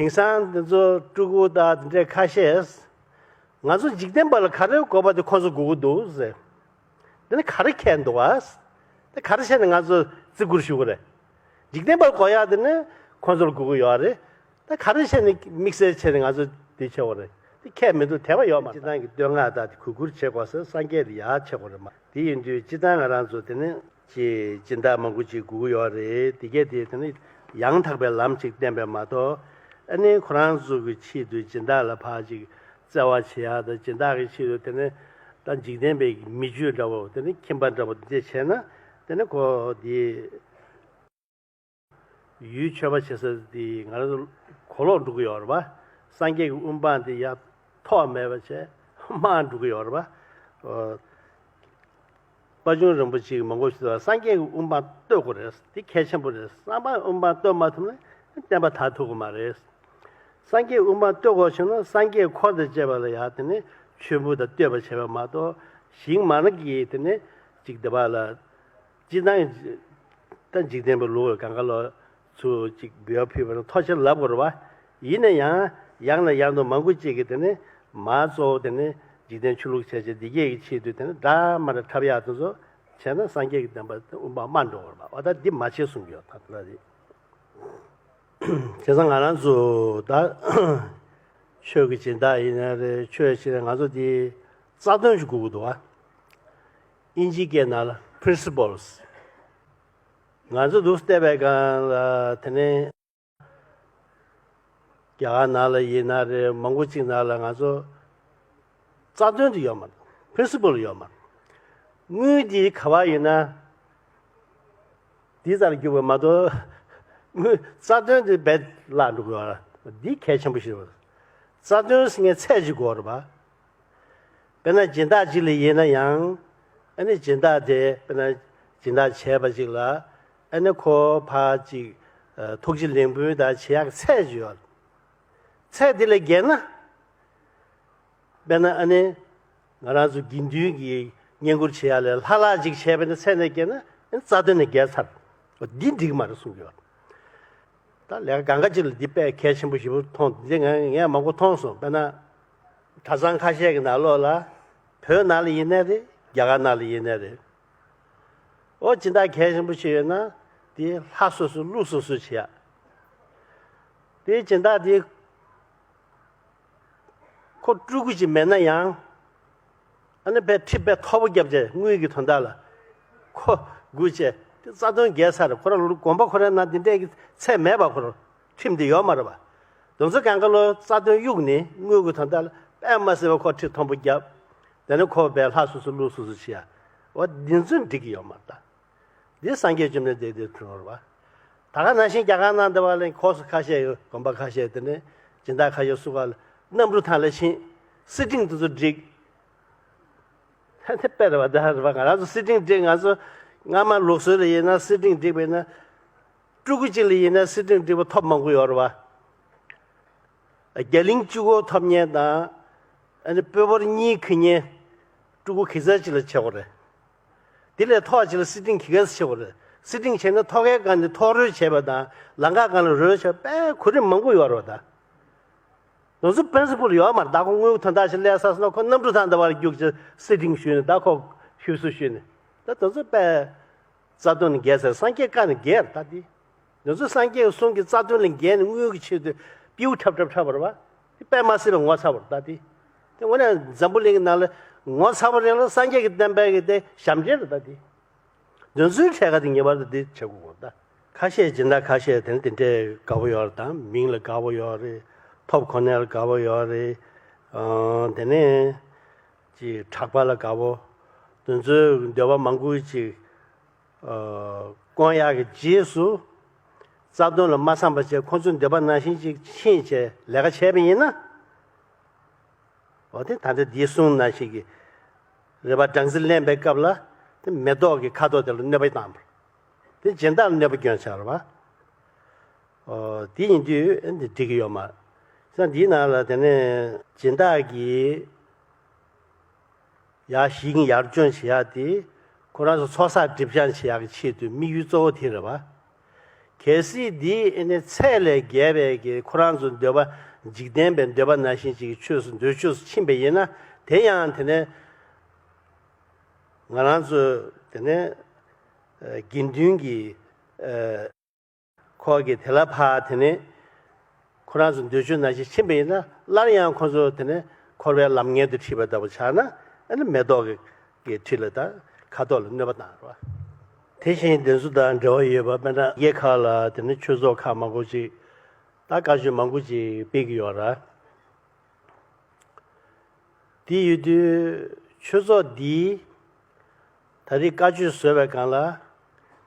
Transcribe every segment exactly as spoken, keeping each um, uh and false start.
དེང་སང་འདི་ཚོ་སྤྲུལ་སྐུ་དང་དེ་འདྲའི་ཁ་ཤས། ང་ཚོ་འཇིག་རྟེན་པ་ལ་ག་རེ་དགོས་པ་དེ་ཁོ་ཚོ་དགོས་ཀྱི་འདུག་ཟེར། དེ་ནི་ག་རེ་ཁྱད་འདུག་ཨ། དེ་ག་རེ་བྱས་ནས་ང་ཚོ་བརྩི་བཀུར་ཞུ་གི་རེད། འཇིག་རྟེན་པ་ལ་དགོས་ཡག་དེ་ནི་ཁོ་ཚོར་དགོས་ཀྱི་ཡོད་རེད། ད་ག་རེ་བྱས་ནས་དམིགས་བསལ་བྱས་ནས་ང་ཚོ་དེ་བྱེད་དགོས་རེད། དེ་ཁྱད་མི་འདུག་དད་པ་ཡོད་མ་རེད། སྤྱིར་བཏང་གི་བསྟོད་བསྔགས་དང་དེ་གུས་བཀུར་བྱེད་དགོས་ཟེར། སངས་རྒྱས་དེ་ཡག་བྱེད་དགོས་རེད་མ། དེ་ཡིན་དུས་སྤྱིར་བཏང་ང་རང་ཚོ་དེ་ནི་ཅེས་སྦྱིན་བདག་མང་པོ་ཅིག་དགོས་ཀྱི་ཡོད་རེད། དེ་གས་དེ་དེ་ནི་ཡང་དག་པའི་ལམ་ཅིག་བསྟན་པས་མ་གཏོགས། ཨ་ནི་ཁོ་རང་ཚོ་གི་ཆེད་དུ་སྦྱིན་བདག་ལ་ཕར་ཅིག་བརྩེ་བ་བྱེད་ཡག་དང་། སྦྱིན་བདག་གི་ཆེད་དུ་དེ་ནི་ད་འཇིག་རྟེན་པའི་མི་ཆོས་འདྲ་བོ། དེ་ནི་ཁྱིམ་པ་འདྲ་བོ་དེ་བྱས་ན། དེ་ནི་ཁོ་དེ་ཡུལ་མཆོད་པ་བྱེད་ས་དེ་ང་རང་ཚོ་གོ་ལོག་འགྲོ་གི་ཡོད་རེད་པ། སངས་རྒྱས་ཀྱི་དབུ་འཕང་དེ་ཡར་ཐོག་མེད་པ་བྱས་དམའ་འགྲོ་གི་ཡོད་རེད་པ། ཨོ། དཔལ་འབྱོར་རིན་པོ་ཆེ་གིས་མང་པོ་ཞིག་ལ་སངས་རྒྱས་ཀྱི་དབུ་འཕང་བསྟོད་དགོས་རེད། དེ་གལ་ཆེན་པོ་རེད། སངས་རྒྱས་དབུ་འཕང་བསྟོད་མ་ཐུབ་ན་བསྟན་པ་དར་ཐུབ་ཀྱི་མ་རེད། སངས་རྒྱས་དབུ་འཕང་བསྟོད་དགོས་བྱུང་ན་སངས་རྒྱས་འཁོར་དང་བཅས་པ་ལ་ཡང་དེ་ནི་མཆོད་འབུལ་དང་བསྟོད་པ་བྱས་པ་མ་གཏོགས། ཞིག་མ་ན་གི་དེ་ནི་ཅིག་དེ་བ་ལ་སྤྱིར་བཏང་ད་འཇིག་རྟེན་པའི་ལུགས་ལ་གང་ག་ལོ་ཚུར་ཅིག་འབུལ་བ་ཕུལ་བ་ན་ཐུགས་རྗེ་ཆེ་ལབ་དགོས་རེད་པ། ཡིན་ན་ཡང་ཡང་ནས་ཡང་དུ་མང་པོ་ཅིག་གིས་དེ་ནི་མ་གཙོ་བོ་དེ་ནི་འཇིག་རྟེན་ཆོས་ལུགས་བྱས་བྱས་འདི་གས་ཀྱི་ཆེད་དུ་དེ་ནི་འདྲ་མ་འདྲ་འཁྲབ་ཡག་དེ་ཚོ་བྱས་ན་སངས་རྒྱས་ཀྱི་བསྟན་པ་དེ་དབུ་འཕང་དམའ་འགྲོ་བ་རེད་པ། འོ་ད་འདི་མ་བྱེད་གསུང་གི་ཡོད། ད་ལྟ་རེད། བྱས་ཙང་ང་རང་ཚོ་ད་ཆོས་ཀྱི་སྦྱིན་བདག་ཡིན་ན་རེད། ཆོས་བྱེད་ན་ང་ཚོ་དེ་རྩ་དོན་ཞིག་དགོས་ཀྱི་འདུག་ཨ། ཨིན་ཇིའི་སྐད་ནང་ལ་principles། ང་ཚོ་འདུག་བལྟས་པའི་སྒང་ལ་དེ་ནས་རྒྱ་གར་ནང་ལ་ཡིན་ན་རེད། མང་པོ་ཅིག་ནང་ལ་ང་ཚོ་རྩ་དོན་དེ་ཡོད་མ་རེད། principle་ཡོད་མ་རེད། དངུལ་འདི་ག་པར་ཡོད་ན་འདི་རྩ་ལ་རྒྱུག་པ་མ་གཏོགས། དངུལ་རྩ་དོན་དེ་རྦད་བརླག་འགྲོ་གི་ཡོད་རེད། འདི་གལ་ཆེན་པོ་ཞིག་རེད། རྩ་དོན་ཟེར་མཁན་ཚད་ཅིག་དགོས་རེད་པ། དཔེར་ན་སྦྱིན་བདག་ཅིག་ལ་ཡིན་ན་ཡང་། ཨ་ནི་སྦྱིན་བདག་དེ་དཔེར་ན་སྦྱིན་བདག་བྱས་པ་ཅིག་ལ། ཨ་ནི་ཁོ་ཕར་ཅིག་ཨ་ཐུགས་རྗེ་ལེགས་འབུལ་དང་བྱེད་ཡག་གི་ཚད་ཅིག་ཡོད། ཚད་དེ་ལས་བརྒལ་ན། དཔེར་ན་ཨ་ནི་ང་རང་ཚོ་དགེ་འདུན་གྱི་བསྙེན་བཀུར་བྱེད་ཡག་ལ་ལྷ་ལྷ་ཅིག་བྱས་པ་ནི་ཚད་ནས་བརྒལ་ན་ཨ་ནི་རྩ་དོན་ནས་བརྒལ་ཚར། འོ་འདི་འགྲིག་མ་རེད་གསུང་གི་ཡོད། ད་ལས་ཀ་གང་ག་ཅིག་ལ་འདི་དཔེ་གལ་ཆེན་པོ་ཞེ་པོ་མཐོང་། འདི་ངས་ངས་མང་པོ་མཐོང་སོང་། དཔེར་ན་གྲྭ་ཚང་ཁ་ཤས་ཀྱི་ནང་ལོགས་ལ། བོད་ནང་ལ་ཡིན་ནའི་རེད། རྒྱ་གར་ནང་ལ་ཡིན་ནའི་རེད། ཨོ་སྦྱིན་བདག་གལ་ཆེན་པོ་ཞིག་ཡོད་ན་དེ་ལྷ་སོ་སོ་ཀླུ་སོ་སོ་བྱེད་ཡག་དེ་སྦྱིན་བདག་དེ་ཁོ་སྤྲུལ་སྐུ་ཅིག་མེད་ན་ཡང་། ཨ་ནི་དཔེ་ཁྲི་དཔེ་མཐོ་པོ་བརྒྱབ་བྱས་དངུལ་གྱི་དོན་དག་ལ་ཁོ་སྒུག་བྱས་དེ་རྩ་དོན་བརྒལ་ཚར། ཁོ་རང་ལུགས་དགོན་པ་ཁོ་རའི་ནང་དེ་འདྲས་ཀྱི་ཚད་མེད་པ། ཁོ་རང་ཁྲིམས་དེ་ཡོད་མ་རེད་པ། དེ་ཚོ་གང་ག་ལོ་རྩ་དོན་གཡུགས་ནས་དངུལ་གྱི་དོན་དག་ལ་དཔེ་མ་སྲིད་པ་ཁོ་ཁྲི་མཐོན་པོ་བརྒྱབ། དེ་ནས་ཁོ་དཔེ་ལྷ་སོ་སོ་ཀླུ་སོ་སོ་བྱེད་ཡ། འོ་འདི་ཚོ་འགྲིག་གི་ཡོད་མ་རེད་ད། འདི་སངས་རྒྱས་བཅོམ་ལྡན་འདས་དེ་གྲུབ་པ་རེད་པ། ད་ག་ནང་བཞིན་རྒྱ་གར་ནང་འདི་བ་ལ་ཁོ་སོ་ཁ་ཤས་ཡོད། དགོན་པ་ཁ་ཤས་དེ་ནས་སྦྱིན་བདག་ཁ་ཤས་སུ་ག་ལ་གནམ་གྲུ་ཐང་ལ་ཕྱིན། སི་ཊིང་དེ་ཚོ་འགྲིག་ད་དེ་དཔེ་རེད་པ། ད་རེད་པ། ང་རང་ཚོ་སི་ཊིང་འགྲིག་ང་ཚོ་སྔ་མ་ལུགས་སྲོལ་ལ་ཡིན་ན་སི་ཊིང་འགྲིག་པས་ན། སྤྲུལ་སྐུ་གཅིག་ལ་ཡིན་ན་སི་ཊིང་འགྲིག་པ་ཐོབ་མང་པོ་ཡོད་རེད་པ། རྒྱ་གླིང་གཅིག་པོ་ཐོབ་མཁན་དང་། ཨ་ནི་པོད་ཕོར་གཉིས་ཁུར་མཁན། སྤྲུལ་སྐུ་གེ་སར་གཅིག་ལ་བྱེད་དགོས་རེད། དེ་ལས་ཐོག་གཅིག་ལ་སི་ཊིང་གེ་སར་བྱེད་དགོས་རེད། སི་ཊིང་བྱས་ན་ཐོག་ཁའི་སྒང་ནས་ཐོག་རོལ་བྱས་པ་དང་ལམ་ཁའི་སྒང་ལ་རོལ་བྱས་པ་དཔེ་གོ་རིམ་མང་པོ་ཡོད་རེད་པ། ད་དེ་ཚོ་པི་རིན་སི་པལ་ཡོད་མ་རེད། ད་ཁོ་དངུལ་དོན་དག་ཞིག་སླེབས་ཚར་སོང་ན་ཁོ་གནམ་གྲུ་ཐང་འདི་བར་རྒྱུགས་བྱས་སི་ཊིང་ཞུས་ནས། ད་ཁོ་ཞུ་སུ་ཞུས་ནས། ད་དེ་ཚོ་དཔེ་རྩ་དོན་ལས་འགལ་ཟེར། སངས་རྒྱས་བཀའ་ནས་འགལ་རེད་ད་དེ། དེ་ཚོ་སངས་རྒྱས་ཀྱི་གསུང་གི་རྩ་དོན་ལས་འགལ་ནས་དངུལ་གྱི་ཆེད་དུ་པིའུ་འཁྲབ་འཁྲབ་འཁྲབ་པ་རེད་པ། དེ་དཔེ་མ་སྲིད་པའི་ངོ་ཚ་བ་རེད་ད་དེ། དེ་དངོས་གནས་འཛམ་བུ་གླིང་གི་ནང་ལ་ངོ་ཚ་བ་རེད་ལ། སངས་རྒྱས་ཀྱི་བསྟན་པའི་གི་དེ་ཞབས་འདྲེན་རེད་ད་དེ། དེ་ཚོའི་གྲས་ཀ་དེ་ངེས་པར་དུ་དེ་བྱེད་དགོས་ད། ཁ་ཤས་སྦྱིན་བདག་ཁ་ཤས་དེ་ནི་དེ་འདྲས་དགའ་པོ་ཡོད་རེད། ད་མིང་ལ་དགའ་པོ་ཡོད་རེད། ཐོབ་གོ་གནས་ལ་དགའ་པོ་ཡོད་རེད། ཨང་། དེ་ནས་ཅིག་གྲགས་པ་ལ་དགའ་པོ། དེ་ཚོའི་འདོད་པ་མང་པོ་ཅིག་ཨ། སྐོང་ཡག་གི་རྗེས་སུ་རྩ་དོན་ལ་མ་བསམ་པ་བྱས་ཁོ་ཚོའི་འདོད་པ་ནང་བཞིན་ཅིག་ཕྱིན་བྱས་ལས་ཀ་བྱས་པ་ཡིན་ན། འོ་དེ་ད་ལྟ་འདིའི་གསུང་ནང་བཞིན་གྱི་རེད་པ། སྦྲང་རྩི་ལེན་པའི་སྐབས་ལ་དེ་མེ་ཏོག་གི་ཁ་དོག་དེ་ལ་གནོད་པ་བཏང་བ། དེ་སྦྱིན་བདག་ལ་གནོད་པ་སྐྱོན་ཆགས་རེད་པ། འོ་དེ་ཡིན་དུས་འདི་འགྲིག་གི་ཡོད་མ་རེད། ས་འདིའི་ནང་ལ་དེ་ནས་སྦྱིན་བདག་གིས། ཡར་ཞིང་ཡར་སྐྱོང་བྱེད་ཡག་དེ་ཁོ་རང་ཚོ་ཚོགས་བསགས་སྒྲིབ་སྦྱང་བྱེད་ཡག་གི་ཆེད་དུ་དམིགས་ཡུལ་གཙོ་བོ་དེ་རེད་པ། གལ་སྲིད་འདི་ཨེ་ནི་ཚད་ལས་བརྒལ་བའི་གི་ཁོ་རང་ཚོ་འདོད་པ་འཇིག་རྟེན་པའི་འདོད་པ་ནང་བཞིན་ཅིག་གི་ཆོས་སུ་འདོད་ཆོས་སུ་ཕྱིན་པ་ཡིན་ན། དེ་ཡང་དེ་ནས་ང་རང་ཚོ་དེ་ནས་ཨ་དགེ་འདུན་གྱི་ཨ་ཁོ་གི་དེ་ལ་ཕར་དེ་ནས་ཁོ་རང་ཚོ་འདོད་ཆོས་ནང་བཞིན་ཕྱིན་པ་ཡིན་ན། སླར་ཡང་ཁོ་ཚོ་དེ་ནས་འཁོར་བའི་ལམ་ངན་དུ་ཁྲིད་པ་ལྟ་བུ་ཆགས་ན། ཨ་ནི་མེ་ཏོག་གི་གི་ཁྲི་ལ་ད་ཁ་དོག་ལ་གནོད་པ་བཏང་རོ། དེ་བཞིན་དེ་ཚོ་དང་འབྲེལ་བ་ཡོད་པ་དཔེར་ན་རྒྱ་ཁག་ལ་དེ་ནི་ཆོས་ཚོགས་ཁག་མང་པོ་ཅིག་ད་བཀའ་ཆོས་མང་པོ་ཅིག་སྤེལ་གི་ཡོད་ར། དེ་ཡོད་དུས་ཆོས་ཚོགས་འདིས་ད་རེས་བཀའ་ཆོས་བཟོས་པའི་སྒང་ལ་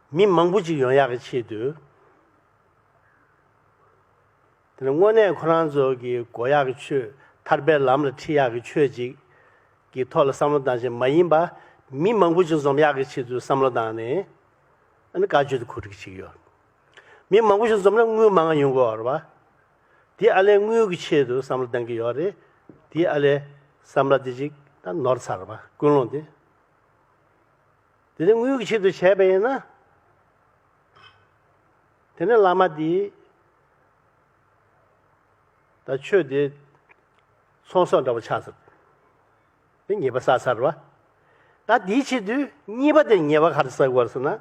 མི་མང་པོ་ཅིག་ཡོང་ཡག་གི་ཆེད་དུ། དེ་ནི་དངོས་གནས་ཁོ་རང་ཚོ་གི་དགོས་ཡག་གི་ཆོས། ཐར་པའི་ལམ་ལ་ཁྲིད་ཡག་གི་ཆོས་ཅིག་གི་ཐོག་ལ་བསམ་བློ་བཏང་བཞིན་མ་ཡིན་པ། མི་མང་པོ་ཅིག་འཛོམས་ཡག་གི་ཆེད་དུ་བསམ་བློ་བཏང་ནས་ཨ་ནི་བཀའ་ཆོས་དེ་གོ་སྒྲིག་བྱེད་ཀྱི་ཡོད། མི་མང་པོ་ཞིག་འཛོམས་ན་དངུལ་མང་ང་ཡོང་གི་ཡོད་རེད་པ། དེ་ཨ་ལས་དངུལ་གྱི་ཆེད་དུ་བསམ་བློ་གཏང་གི་ཡོད་རེད། དེ་ཨ་ལས་བསམ་བློ་དེ་ཅིག་ད་ནོར་ཚར་བ། ཀུན་སློང་དེ། དེ་ནས་དངུལ་གྱི་ཆེད་དུ་བྱས་པ་ཡིན་ན། དེ་ནས་བླ་མ་དེ་ད་ཆོས་དེ་ཚོང་ཟོག་འདྲ་པོ་ཆགས་ཚར། དེ་ཉེས་པ་བསགས་ཚར་བ། ད་དེའི་ཆེད་དུ་གཉིས་པ་དེ་ཉེས་པ་ག་རེ་བསགས་དགོས་ཟེར་ན།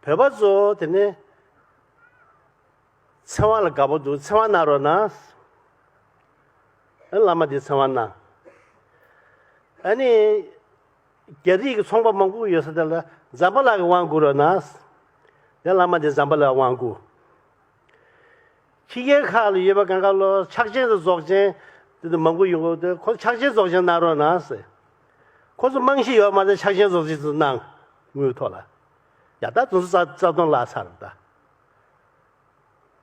བོད་པ་ཚོ་དེ་ནས་ཚེ་དབང་ལ་དགའ་པོ་འདུག། ཚེ་དབང་གནང་རོགས་གནང་། ཨ་བླ་མ་དེ་ཚེ་དབང་གནང་། ཨ་ནི་རྒྱ་རིགས་ཀྱི་ཚོང་པ་མང་པོ་ཡོད་ས་དེ་ལ་ཛམ་བྷ་ལ་གི་དབང་བསྐུར་རོགས་གནང་། དེ་བླ་མ་དེ་ཛམ་བྷ་ལ་དབང་བསྐུར། ཕྱི་རྒྱལ་ཁག་ལ་ཡོད་པ་གང་ག་ལོ་ཆག་ཆེན་དང་རྫོགས་ཆེན་དེ་ཚོ་མང་པོ་ཡོང་གི་འདུག། ཁོ་ཚོ་ཆག་ཆེན་རྫོགས་ཆེན་གནང་རོགས་གནང་ཟེར། ཁོ་ཚོ་རྨང་གཞི་ཡོད་མ་རེད། ཆག་ཆེན་རྫོགས་ཆེན་ཚོ་གནང་། དངུལ་ཐོག་ལ། ཡ་ད་དུང་རྩ་རྩ་དོན་བརླག་ཚར་ད།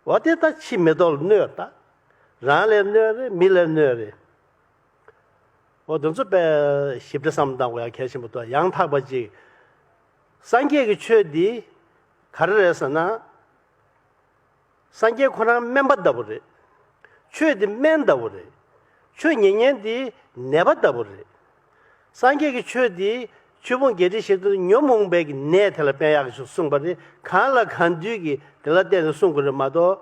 འོ་དེ་ད་ཕྱི་མེ་ཏོག་ལ་གནོད་ད། རང་ལ་གནོད་རེད། མི་ལ་གནོད་རེད། འོ་དེ་ཚོ་དཔེ་ཞིབ་ཕྲ་བསམ་བློ་བཏང་དགོས་ཡ་གལ་ཆེན་པོ་འདུག། ཡང་དག་པ་ཅིག། སངས་རྒྱས་ཀྱི་ཆོས་འདི་ག་རེ་རེད་ཟེར་ན། སངས་རྒྱས་ཁོ་རང་སྨན་པ་ལྟ་བུ་རེད། ཆོས་འདི་སྨན་ལྟ་བུ་རེད། ཆོས་ཉན་མཁན་འདི་ནད་པ་ལྟ་བུ་རེད། སངས་རྒྱས་ཀྱི་ཆོས་འདི་ཆོས་ཕུང་བརྒྱད་ཁྲི་བཞི་སྟོང་ཉོན་མོངས་པའི་གི་ནད་དེ་ལ་དཔལ་ཡག་གི་ཆོས་གསུངས་པ་རེད། གང་ལ་གང་འདུལ་གྱི་དེ་ལ་བརྟེན་ནས་གསུང་དགོས་རེད་མ་གཏོགས།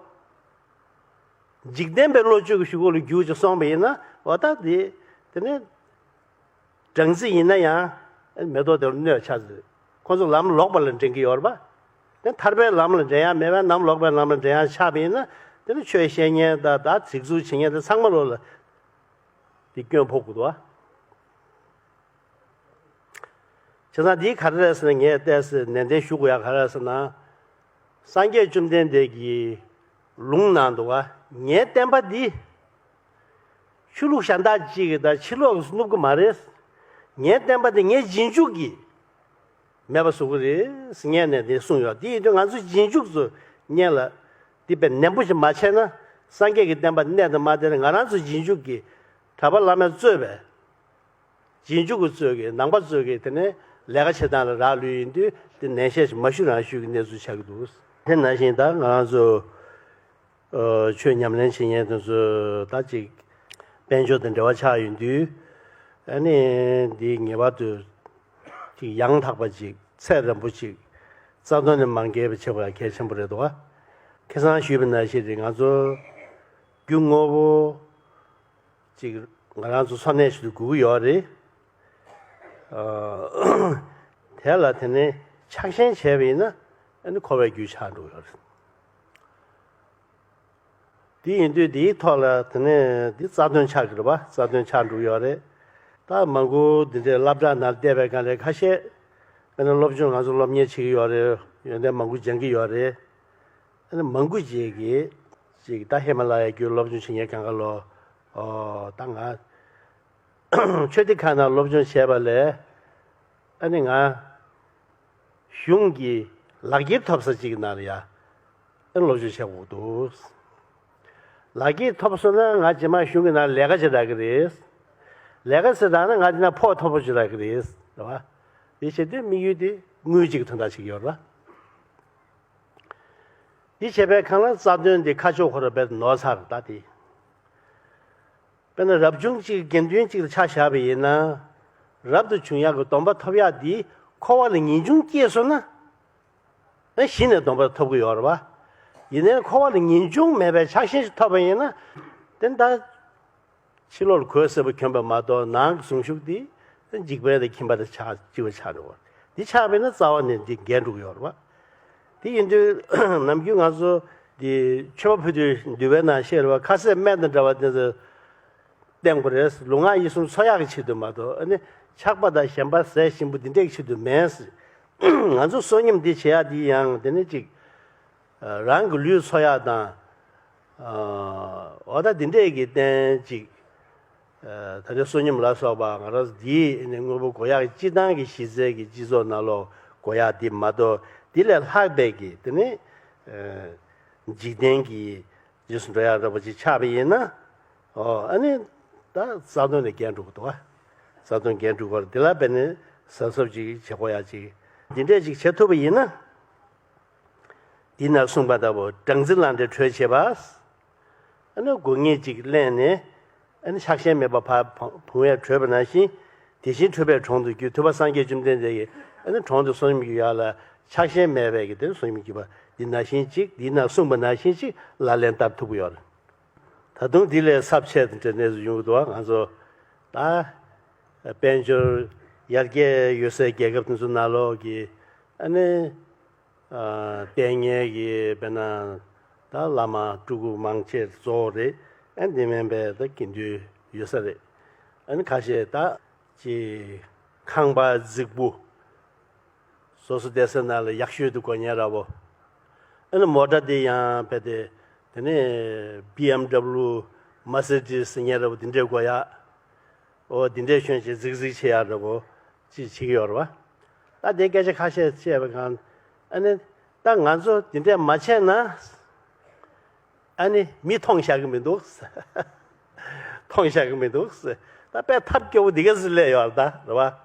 འཇིག་རྟེན་པའི་བློ་བཅོས་ཀྱི་གཞུག་གུ་ལ་རྒྱུག་ཅིག་སོང་བ་ཡིན་ན། འོ་ད་དེ་དེ་ནི། སྦྲང་རྩི་ཡིན་ན་ཡང་མེ་ཏོག་དེར་གནོད་ཆགས་ཟེར། ཁོ་ཚོ་ལམ་ལོག་པ་ལ་འདྲེན་གྱི་ཡོད་རེད་པ། དེ་ཐར་པའི་ལམ་ལ་འདྲེན་ཡ་མེད་པའི་ལམ་ལོག་པའི་ལམ་ལ་འདྲེན་ཡ་ཆགས་པ་ཡིན་ན། དེ་ནི་ཆོས་བཤད་མཁན་དང་ད་ཚིག་རྩུབ་བྱེད་མཁན་དེ་ཚང་མ་ལོ་ལ་དེ་སྐྱོན་ཕོག་དགོས་འདུག་བ། བྱས་ཙང་འདིའི་ག་རེ་རེད་ཟེར་ན། ངས་བལྟས་ཟེར་ནན་ཏན་ཞུ་དགོས་ཡ་ག་རེ་རེད་ཟེར་ན། སངས་རྒྱས་བཅོམ་ལྡན་འདས་ཀྱི་ལུང་ནང་འདུག་བ། ངའི་བསྟན་པ་འདི། ཆོས་ལུགས་གཞན་དག་ཅིག་གིས་དང་ཕྱི་ལོགས་ཀྱིས་བསྣུབ་ཀྱི་མ་རེད། ངའི་བསྟན་པ་འདི་ངའི་རྗེས་འཇུག་གིས་མེད་པ་བཟོ་གི་རེད་ཟེར་ངས་ནས་དེ་གསུངས་ཡོད། དེ་ཡིན་དུས་ང་ཚོ་རྗེས་འཇུག་ཚོ་སྔོན་ལ་འདི་དཔེ་ནན་པོ་ཞིག་མ་བྱས་ན། སངས་རྒྱས་ཀྱི་བསྟན་པ་གནས་དང་མ་གནས་ང་རང་ཚོ་རྗེས་འཇུག་གིས་གྲྭ་པ་བླ་མས་གཙོས་པའི་རྗེས་འཇུག་གི་ཚོས་ཀྱིས་ནང་པ་ཚོས་ཀྱིས་དེ་ནས་ལས་ཀ་བྱེད་སྟངས་ལ་རག་ལུས་ཡིན་དུས། དེ་ནན་བཤད་ཞིག་མ་ཞུ་རང་ཞུས་ཀྱི་གནས་ཚུལ་ཆགས་ཀྱི་འདུག། དེ་ནང་བཞིན་ད་ང་རང་ཚོ་ཨ་ཆོས་ཉམས་ལེན་བྱེད་མཁན་དེ་ཚོ་ད་ཅིག་དཔལ་འབྱོར་དང་འབྲེལ་བ་ཆགས་ཡོང་དུས། ཨ་ནི་འདི་ངེས་པར་དུ་ཅིག་ཡང་དག་པ་ཅིག་ཚད་རན་པོ་ཅིག་རྩ་དོན་ནས་མ་འགལ་བ་བྱེད་དགོས་ཡ་གལ་ཆེན་པོ་རེད་འདུག་བ། ཁ་སང་ཞུས་པ་ནང་བཞིན་རེད། ང་ཚོ་རྒྱུ་དངོས་པོ་ཅིག་ང་རང་ཚོ་འཚོ་གནས་ཞིག་ཏུ་དགོས་ཀྱི་ཡོད་རེད། ཨ་དེ་ལ་དེ་ནས་ཆགས་ཞེན་བྱས་པ་ཡིན་ན། ཨ་ནི་འཁོར་བའི་རྒྱུ་ཆགས་འགྲོ་གི་ཡོད་རེད། དེ་ཡིན་དུས་དེའི་ཐོག་ལ་དེ་ནས་འདི་རྩ་དོན་ཆགས་ཀྱི་རེད་པ། རྩ་དོན་ཆགས་འགྲོ་གི་ཡོད་རེད། ད་མང་པོ་འདི་འདྲའི་སློབ་གྲྭ་ནང་བསྡད་པའི་སྒང་ལ་ཁ་ཤས་ཨ་ནི་སློབ་སྦྱོང་ང་ཚོ་སློབ་གཉེར་བྱེད་ཀྱི་ཡོད་རེད། ཡོན་ཏན་མང་པོ་སྦྱང་གི་ཡོད་རེད། ཨ་ནི་མང་པོ་ཅིག་གིས་ཅིག་ད་ཧི་མ་ལ་ཡའི་རྒྱུད་སློབ་སྦྱོང་བྱེད་མཁན་སྒང་ག་ལོ། ཨོ་ད་ང་ཆོས་སྡེ་ཁག་ནང་སློབ་སྦྱོང་བྱས་པ་ལས། ཨ་ནི་ང་གཞུང་གི་ལག་འཁྱེར་ཐོབ་ས་ཅིག་གི་ནང་ལ་ཡ་ཨ་ནི་སློབ་སྦྱོང་བྱེད་དགོས་འདུག། ལག་འཁྱེར་ཐོབ་སོང་ན་ང་རྗེས་མ་གཞུང་གི་ནང་ལས་ཀ་བྱེད་རག་གི་རེད། ལས་ཀ་བྱེད་རག་ན་ང་དེ་ན་ཕོགས་མཐོ་པོ་བྱེད་རག་གི་རེད། རེད་བ། དེ་བྱེད་དུས་དམིགས་ཡུལ་དེ་དངུལ་གཅིག་གི་དོན་དག་བྱེད་ཀྱི་ཡོད་རེད་བ། འདི་བྱས་པའི་སྒང་ལ་རྩ་དོན་འདི་ཁ་ཕྱོགས་ཁོ་རང་རྦད་དེ་ནོར་ཚར་ད་དེ། དཔེར་ན་རབ་བྱུང་གཅིག་དགེ་འདུན་གཅིག་ལ་ཆ་བཞག་པ་ཡིན་ན། རབ་ཏུ་བྱུང་ཡག་གི་སྡོམ་པ་ཐོབ་ཡག་འདི་འཁོར་བ་ལ་ངེས་འབྱུང་སྐྱེས་སོང་ན། ཨ་གཞི་ནས་སྡོམ་པ་ཐོབ་ཀྱི་ཡོད་རེད་བ། ཡིན་ནའི་འཁོར་བ་ལ་ངེས་འབྱུང་མེད་པའི་ཆགས་ཞེན་ཞིག་ཐོབ་པ་ཡིན་ན། དེ་ད་ཕྱི་ལོགས་ལ་གོས་སེར་པོ་གྱོན་པ་མ་གཏོགས་ནང་གི་གཟུངས་གཞུག་དེ་འཇིགས་པ་དང་ཁྱིམ་པ་དང་ཆགས་ལྕི་བ་ཆགས་འགྲོ་བ། འདི་ཆགས་པས་ན་རྩ་བ་ནས་འདི་འགལ་འགྲོ་གི་ཡོད་རེད་བ། དེ་ཡིན་དུས་ནམ་རྒྱུན་ང་ཚོ་འདི་མཆོད་པ་ཕུལ་དུས་འདུལ་བའི་ནང་བཤད་རེད་བ། ཁ་ཟས་སྨན་དང་འདྲ་བ་དེ་ཚོ་བསྟེན་དགོས་རེད། ལུས་ངག་ཡིད་གསུམ་འཚོ་ཡག་གི་ཆེད་དུ་མ་གཏོགས། ཨ་ནི་ཆགས་པ་དང་ཞེན་པ་ཟས་ཞིམ་པོ་འདི་འདྲས་ཀྱི་ཆེད་དུ་མིན། ང་ཚོ་བསོད་སྙོམས་འདི་བྱེད་ཡག་འདི་ཡང་དེ་ནི་ཅིག་རང་གི་ལུས་འཚོ་ཡག་དང་། འོ་ད་འདི་འདྲས་ཀྱི་རྟེན་ཅིག་ད་ལྟའི་བསོད་སྙོམས་ལ་སོགས་པ་ང་རང་འདིའི་ནི་དངོས་པོ་དགོས་ཡག་གི་སྤྱི་བཏང་གི་གཞི་རྩའི་གི་སྤྱི་ཚོགས་ནང་ལོགས་དགོས་ཡག་འདི་མ་གཏོགས། འདི་ལས་ལྷག་པའི་གི་དེ་ནི་འཇིག་རྟེན་གྱི་རྗེས་སུ་འགྲོ་ཡག་འདྲ་པོ་ཅིག་ཆགས་པ་ཡིན་ན། ཨོ་ཨ་ནི་ད་རྩ་དོན་ལས་འགལ་འགྲོ་གི་འདུག་ག་རྩ་དོན་འགལ་འགྲོ་གི་རེད། འདི་ལ་བས་ནི་གཟབ་གཟབ་ཅིག་བྱེད་དགོས་ཡག་ཅིག་འདི་འདྲས་ཅིག་བྱེད་ཐུབ་པ་ཡིན་ན། འདི་ན་གསུངས་པ་ལྟ་བུ་སྦྲང་རྩི་ལངས་ཏེ་དྲོད་བྱེད་པ། ཨ་ནི་དགོས་ངེས་ཅིག་གླེང་ནས། ཨ་ནི་ཆགས་ཞེན་མེད་པར་ཕར་བུང་བས་བྲོས་པ་ནང་བཞིན། དེ་བཞིན་འཁྲུལ་པས་གྲོང་དུ་རྒྱུ། ཐུབ་པ་སངས་རྒྱས་བཅོམ་ལྡན་འདས་ཀྱིས་ཨ་ནི་གྲོང་དུ་བསོད་སྙོམས་ཀྱི་ཡག་ལ་ཆགས་ཞེན་མེད་པའི་གི་དེ་བསོད་སྙོམས་ཀྱི་ཡག་འདི་ནང་བཞིན་ཅིག་འདི་ན་གསུངས་པ་ནང་བཞིན་ཅིག་ལག་ལེན་བསྟར་ཐུབ་ཀྱི་ཡོད་རེད། ད་དུང་འདི་ལས་ཚབས་ཆེ་དེ་འདྲའི་གནས་ཚུལ་ཡོང་གི་འདུག་ང་ཚོ་ད་དཔལ་འབྱོར་ཡར་རྒྱས་ཡོད་སའི་རྒྱལ་ཁབ་དེ་ཚོ་ནང་ལོགས་ཀྱི་ཨ་ནི་ལྟས་ངན་གྱི་དཔེར་ན་ད་བླ་མ་སྤྲུལ་སྐུ་མང་ཆེ་གཙོ་བོ་རེད། ཨ་འདི་མིན་པའི་ད་དགེ་འདུན་ཡོད་ས་རེད། ཨ་ནི་ཁ་ཤས་ད་ཅི་ཁང་པ་རྫིག་པོ། སོ་སོ་བསྡད་ས་ནང་ལ་ཡག་ཤོས་དེ་དགོས་མཁན་འདྲ་པོ། ཨ་ནི་མོ་ཊ་དེ་ཡང་བས་ཏེ་དེ་ནས་བི་ཨེམ་ཌབ་ལུ་མར་སི་ཌི་སི་ཟེར་མཁན་འདྲ་པོ་དེ་འདྲས་དགོས་ཡག་འོ་དེ་འདྲས་ཤོད་བྱས་རྫིག་རྫིག་བྱེད་ཡག་འདྲ་པོ་ཅིག་བྱེད་ཀྱི་ཡོད་རེད་པ། ད་དེ་སྐད་ཆ་ཁ་ཤས་བཤད་པའི་སྒང་། ཨ་ནི་ད་ང་ཚོ་དེ་འདྲས་མ་བྱས་ན། ཨ་ནི་མི་མཐོང་བཞག་གི་མི་འདུག་མཐོང་བཞག་གི་མི་འདུག་ད་དཔེ་ཐབས་སྐྱོ་པོ་འདི་ག་ཟིག་སླེབས་ཡོད་རེད་ད་རེད་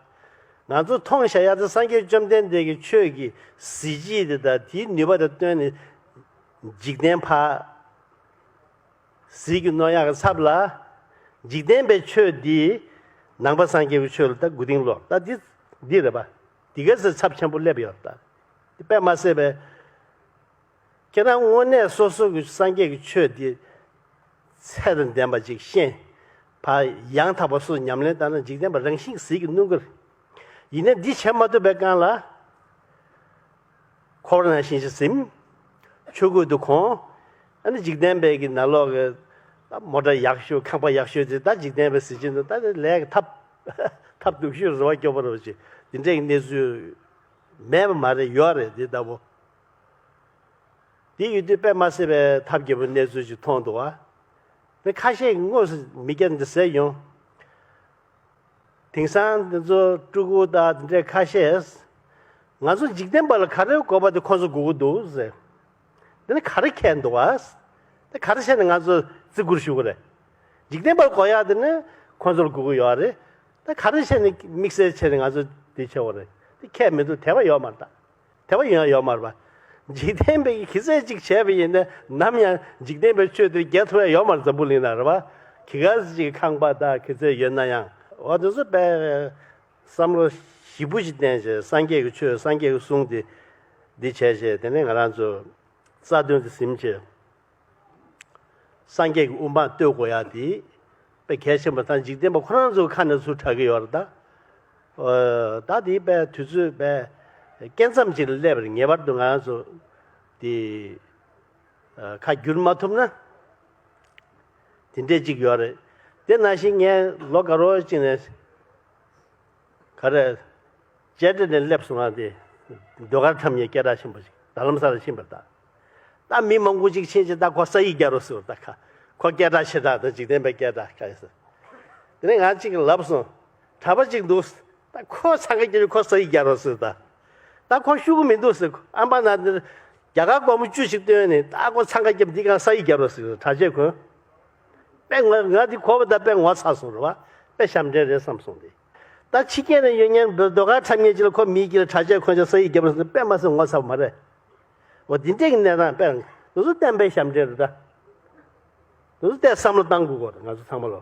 བ། ང་ཚོ་མཐོང་བཞག་ཡག་དེ་སངས་རྒྱས་བཅོམ་ལྡན་འདས་ཀྱི་ཆོས་ཀྱི་གཟི་བརྗིད་དེ་དང་དེའི་ནུས་པ་དང་བསྟུན་ནས་འཇིག་རྟེན་ཕར་ཟིལ་གྱིས་གནོན་ཡག་གི་ཚབ་ལ། འཇིག་རྟེན་པའི་ཆོས་འདི་ནང་པ་སངས་རྒྱས་ཀྱི་ཆོས་ལ་ད་མགོ་རྟིང་སློག་ད་འདི་འདི་རེད་པ། འདི་ག་ཟེར་ཚབས་ཆེན་པོ་སླེབས་ཡོད་ད། འདི་དཔེ་མ་སྲིད་པའི། ཁྱེད་རང་དངོས་གནས་སོ་སོ་གི་སངས་རྒྱས་ཀྱི་ཆོས་འདི་ཚད་དང་ལྡན་པ་ཅིག་ཤེས། ཕར་ཡང་དག་པ་སོ་སོ་ཉམས་ལེན་བཏང་ན་འཇིག་རྟེན་པ་རང་བཞིན་ཟིལ་གྱིས་གནོན་གི་རེད། ཡིན་ནའི་འདི་བྱེད་མ་ཐུབ་པའི་སྒང་ལ། འཁོར་བ་ནང་བཞིན་ཞིག་ཟིན། ཆོས་གོས་དུ་གོན། ཨ་ནི་འཇིག་རྟེན་པའི་གི་ནང་ལོགས་ཀྱི་ད་མོ་ཊ་ཡག་ཤོས་ཁང་པ་ཡག་ཤོས་དེ་ད་འཇིག་རྟེན་པའི་གཟི་བརྗིད་དུ་ད་དེ་ལས་ཀྱི་ཐབས་ཐབས་སྡུག་ཤོས་རེ་བ་སྐྱོ་པོ་རེ་བ་ཅིག་འདི་འདྲའི་གནས་ཚུལ་མེད་པ་མ་རེད། ཡོད་རེད་འདི་ལྟ་བུ། དེ་ཡོད་དུས་དཔེ་མ་སྲིད་པའི་ཐབས་སྐྱོ་པོའི་གནས་ཚུལ་ཅིག་མཐོང་འདུག་བ། དེ་ཁ་ཤས་ཀྱིས་དངོས་སུ་མི་སྐྱ་འདི་ཟེར་ཡོང་། དེང་སང་འདི་ཚོ་སྤྲུལ་སྐུ་དང་འདི་འདྲའི་ཁ་ཤས། ང་ཚོ་འཇིག་རྟེན་པ་ལ་ག་རེ་དགོས་པ་དེ་ཁོ་ཚོ་དགོས་ཀྱི་འདུག་ཟེར། འདི་ནི་ག་རེ་ཁྱད་འདུག་བ། དེ་ག་རེ་བྱས་ནས་ང་ཚོ་བརྩི་བཀུར་ཞུ་གི་རེད། འཇིག་རྟེན་པ་ལ་དགོས་ཡག་དེ་ནི་ཁོ་ཚོར་དགོས་ཀྱི་ཡོད་རེད། ད་ག་རེ་བྱས་ནས་དམིགས་བསལ་བྱས་ནས་ང་ཚོ་འདི་བྱེད་དགོས་རེད། དེ་ཁྱད་མི་འདུག་དད་པ་ཡོད་མ་རེད་ད། དད་པ་ཡོད་ཡོད་མ་རེད་པ། འཇིག་རྟེན་པའི་གི་ཚད་ཅིག་བྱས་པ་ཡིན་ན་ནམ་ཡང་འཇིག་རྟེན་པའི་ཆོས་དེ་རྒྱས་ཐུབ་ཡ་ཡོད་མ་རེད། འཛམ་བུ་གླིང་ན་རེད་པ། གི་ག་ཅིག་ཁང་པ་དང་གི་ཚད་ཡོད་ན་ཡང་འོ་དེ་ཚོ་དཔེ་བསམ་བློ་ཞིབ་པོ་ཞིག་བསྟན་བྱས་སངས་རྒྱས་ཀྱི་ཆོས་སངས་རྒྱས་ཀྱི་གསུང་དེ་འདི་བྱས་བྱས་དེ་ནས་ང་རང་ཚོ་རྩ་དོན་དེ་ཟིན་བྱས། སངས་རྒྱས་ཀྱི་དབུ་འཕང་བསྟོད་དགོས་ཡ་དེ་དཔེ་གལ་ཆེན་པོ་དང་འཇིག་རྟེན་པ་ཁོ་རང་ཚོའི་ཁ་ནས་ཚུར་གྲགས་ཀྱི་ཡོད་རེད་ད། ཨོ་ད་དེ་དཔེ་དུས་ཚོད་དཔེ་སྐྱེ་མཚམས་ཅིག་ལ་སླེབས་པ་རེད། ངེས་པར་དུ་ང་རང་ཚོ་དེ་ཨ་ཁ་བསྒྱུར་མ་ཐུབ་ན་དེ་འདྲས་ཅིག་ཡོད་རེད། དེ་ནང་བཞིན་ངས་ལོ་དགའ་རོགས་ཅིག་ནས་ག་རེ། བཅད་ཁྲ་ནས་སླེབས་སོང་ང་དེ། ཟློས་གར་འཁྲབ་མཁན་སྐད་གྲགས་ཆེན་པོ་ཞིག་རྡ་རམ་ས་ལ་ཕྱིན་པ་རེད་ད། ད་མི་མང་པོ་ཅིག་ཕྱིན་ཅིག་ད་ཁོ་ས་ཡིག་རྒྱག་རོགས་ཟེར་བ་ད་ཁ། ཁོ་སྐད་གྲགས་ཆེ་དྲགས་ད་འཇིག་རྟེན་པའི་སྐད་གྲགས་ཁ་ཡིན་ཟེར། དེ་ནས་ང་གཅིག་ལབ་སོང་། གྲྭ་པ་ཅིག་འདུག་ད་ཁོ་འཚང་ཁ་རྒྱབ་ཁོ་ས་ཡིག་རྒྱག་རོགས་ཟེར་ད། ད་ཁོ་ཤུ་གུ་མི་འདུག་ཟེར། ཨམ་པ་ན་འདིར་རྒྱ་གར་སྒོར་མོ་བཅུ་ཞིག་བཏོན་ནས་ད་ཁོ་འཚང་ཁ་རྒྱབ་འདི་གང་ས་ཡིག་རྒྱག་རོགས་ཟེར་གྲྭ་ཆས་གོན། དཔེ་ང་ང་འདི་གོ་བ་ད་དཔེ་ངོ་ཚ་སོང་རེད་བ། དཔེ་ཞབས་འདྲེན་རེད་བསམ་སོང་སྟེ། ད་ཕྱི་རྒྱལ་ནས་ཡོད་མཁན་ཟློས་གར་འཁྲབ་མཁན་ཅིག་ལ་ཁོ་མིའི་དཀྱིལ་ལ་གྲྭ་ཆས་གོན་ཅིག་ས་ཡིག་རྒྱབ་རེད་ཟེར་དཔེ་མ་སྲིད་ངོ་ཚ་བ་མ་རེད། འོ་འདི་འདྲས་ཀྱི་གནས་སྟངས་དཔེ་འདི་ཚོ་བསྟན་པའི་ཞབས་འདྲེན་རེད་ད། འདི་ཚོ་བལྟས་བསམ་བློ་བཏང་དགོས་ཀྱི་རེད་ང་ཚོ་ཚང་མ་ལོ།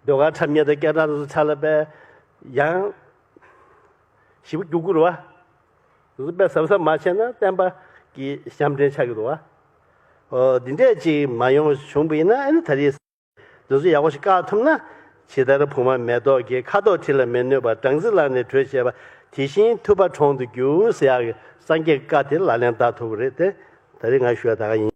ཟློས་གར་འཁྲབ་མཁན་དང་སྐད་གྲགས་འདི་ཚོ་ཆ་ལ་དཔེ་ཡང་ཞེ་པོ་རྒྱུག་གི་རེད་བ། དེ་ཚོ་དཔེ་གཟབ་གཟབ་མ་བྱས་ན་བསྟན་པ་གི་ཞབས་འདྲེན་ཆགས་ཀྱི་འདུག་བ། འོ་འདི་འདྲས་ཅིག་མ་ཡོང་བ་བྱུང་བ་ཡིན་ན། ཨ་ནི་ད་རེས་འདི་ཚོ་ཡག་པོ་ཞིག་བཀག་ཐུབ་ན། ཇི་ལྟར་བུ་མ་མེ་ཏོག་གི། ཁ་དོག་དྲི་ལ་མི་གནོད་པ། སྦྲང་རྩི་ལ་ནི་དྲོད་ཆེ་བ། དེ་བཞིན་ཐུབ་པ་གྲོང་དུ་འགྱུར་ཟེར་ཡག་གི་སངས་རྒྱས་ཀྱི་བཀའ་དེ་ལག་ལེན་བསྟར་ཐུབ་པ་རེད་དེ། ད་རེས་ང་ཞུ་ཡག་ད་ག་ཡིན།